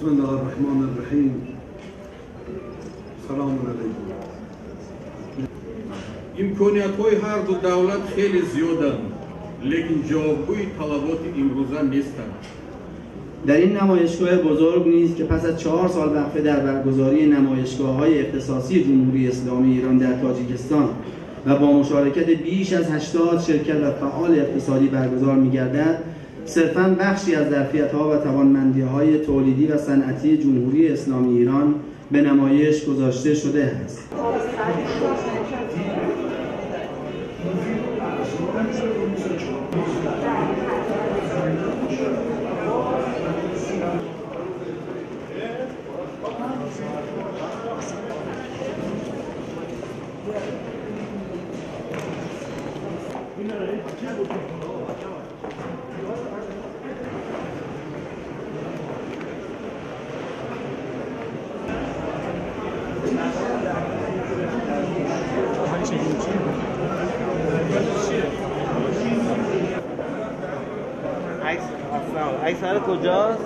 بسم الله الرحمن الرحیم. سلام علیکم. Имкониятҳои ҳар ду давлат хеле зиёданд, лекин ҷавобгӯи талаботи имрӯза нестанд. در این نمایشگاه بزرگ نیز که پس از 4 سال وقفه در برگزاری نمایشگاه‌های اختصاصی جمهوری اسلامی ایران در تاجیکستان و با مشارکت بیش از 80 شرکت و فعال اقتصادی برگزار می‌گردد، صرفاً بخشی از ظرفیت‌ها و توانمندی‌های تولیدی و صنعتی جمهوری اسلامی ایران به نمایش گذاشته شده است. عکس کجاست؟